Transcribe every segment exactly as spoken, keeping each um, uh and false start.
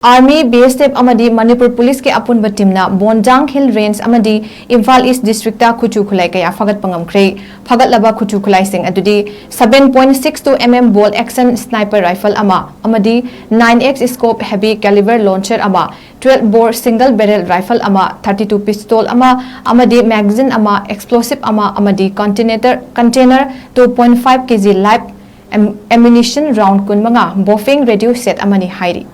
Army, B S F ꯑꯃꯗꯤ ꯃꯅꯤꯄꯨꯔ ꯄꯨꯂꯤꯁꯀꯤ ꯑꯄꯨꯟꯕ ꯇꯤꯝꯅ ꯕꯣꯟꯖꯥꯡ ꯍꯤꯜ ꯔꯦꯟꯖ ꯑꯃꯗꯤ ꯏꯝꯐꯥꯜ ꯏꯁ ꯗꯤꯁꯇ꯭ꯔꯤꯛꯇ ꯈꯨꯠꯁꯨ ꯈꯨꯠꯂꯥꯏ ꯀꯌꯥ ꯐꯥꯒꯠꯄ ꯉꯝꯈ꯭ꯔꯦ꯫ ꯐꯥꯒꯠꯂꯕ ꯈꯨꯠꯁꯨ ꯈꯨꯠꯂꯥꯏꯁꯤꯡ ꯑꯗꯨꯗꯤ seven point six two M M bolt action sniper rifle ꯑꯃ ꯑꯃꯗꯤ nine X scope heavy caliber launcher ꯑꯃ, twelve bore single barrel rifle ꯑꯃ, thirty two pistol ꯑꯃ ꯑꯃꯗꯤ magazine ꯑꯃ, explosive ꯑꯃ ꯑꯃꯗꯤ container container two point five K G live am- ammunition round ꯀꯨꯟꯃꯉꯥ, Bofeng radio set ꯑꯃꯅꯤ ꯍꯥꯏꯔꯤ꯫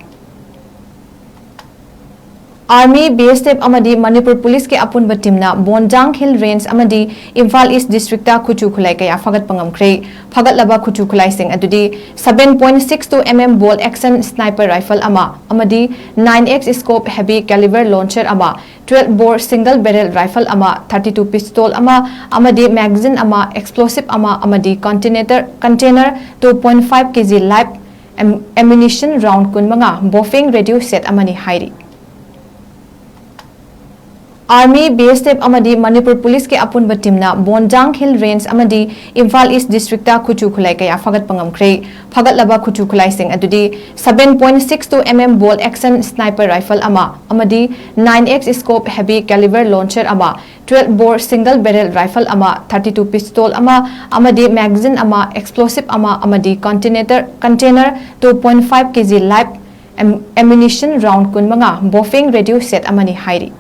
Army, B S F ꯑꯃꯗꯤ ꯃꯅꯤꯄꯨꯔ ꯄꯨꯂꯤꯁꯀꯤ ꯑꯄꯨꯟꯕ ꯇꯤꯝꯅ ꯕꯣꯟꯖꯥꯡ ꯍꯤꯜ ꯔꯦꯟꯖ ꯑꯃꯗꯤ ꯏꯝꯐꯥꯜ ꯏꯁ ꯗꯤꯁꯇ꯭ꯔꯤꯛꯇ ꯈꯨꯠꯁꯨ ꯈꯨꯠꯂꯥꯏ ꯀꯌꯥ ꯐꯥꯒꯠꯄ ꯉꯝꯈ꯭ꯔꯦ꯫ ꯐꯥꯒꯠꯂꯕ ꯈꯨꯠꯁꯨ ꯈꯨꯠꯂꯥꯏꯁꯤꯡ ꯑꯗꯨꯗꯤ seven point six two M M bolt action sniper rifle ꯑꯃ ꯑꯃꯗꯤ nine X scope heavy caliber launcher ꯑꯃ, twelve bore single barrel rifle ꯑꯃ, thirty two pistol ꯑꯃ ꯑꯃꯗꯤ magazine ꯑꯃ, explosive ꯑꯃ ꯑꯃꯗꯤ container container two point five K G live am- ammunition round ꯀꯨꯟꯃꯉꯥ, Bofeng radio set ꯑꯃꯅꯤ ꯍꯥꯏꯔꯤ꯫ Army, B S F ꯑꯃꯗꯤ ꯃꯅꯤꯄꯨꯔ ꯄꯨꯂꯤꯁꯀꯤ ꯑꯄꯨꯟꯕ ꯇꯤꯝꯅ ꯕꯣꯟꯖꯥꯡ ꯍꯤꯜ ꯔꯦꯟꯖ ꯑꯃꯗꯤ ꯏꯝꯐꯥꯜ ꯏꯁ ꯗꯤꯁꯇ꯭ꯔꯤꯛꯇ ꯈꯨꯠꯁꯨ ꯈꯨꯠꯂꯥꯏ ꯀꯌꯥ ꯐꯥꯒꯠꯄ ꯉꯝꯈ꯭ꯔꯦ꯫ ꯐꯥꯒꯠꯂꯕ ꯈꯨꯠꯁꯨ ꯈꯨꯠꯂꯥꯏꯁꯤꯡ ꯑꯗꯨꯗꯤ seven point six two M M bolt action sniper rifle ꯑꯃ ꯑꯃꯗꯤ nine X scope heavy caliber launcher ꯑꯃ, twelve bore single barrel rifle ꯑꯃ, thirty two pistol ꯑꯃ ꯑꯃꯗꯤ magazine ꯑꯃ, explosive ꯑꯃ ꯑꯃꯗꯤ container container two point five K G live am- ammunition round ꯀꯨꯟꯃꯉꯥ, Bofeng radio set ꯑꯃꯅꯤ ꯍꯥꯏꯔꯤ꯫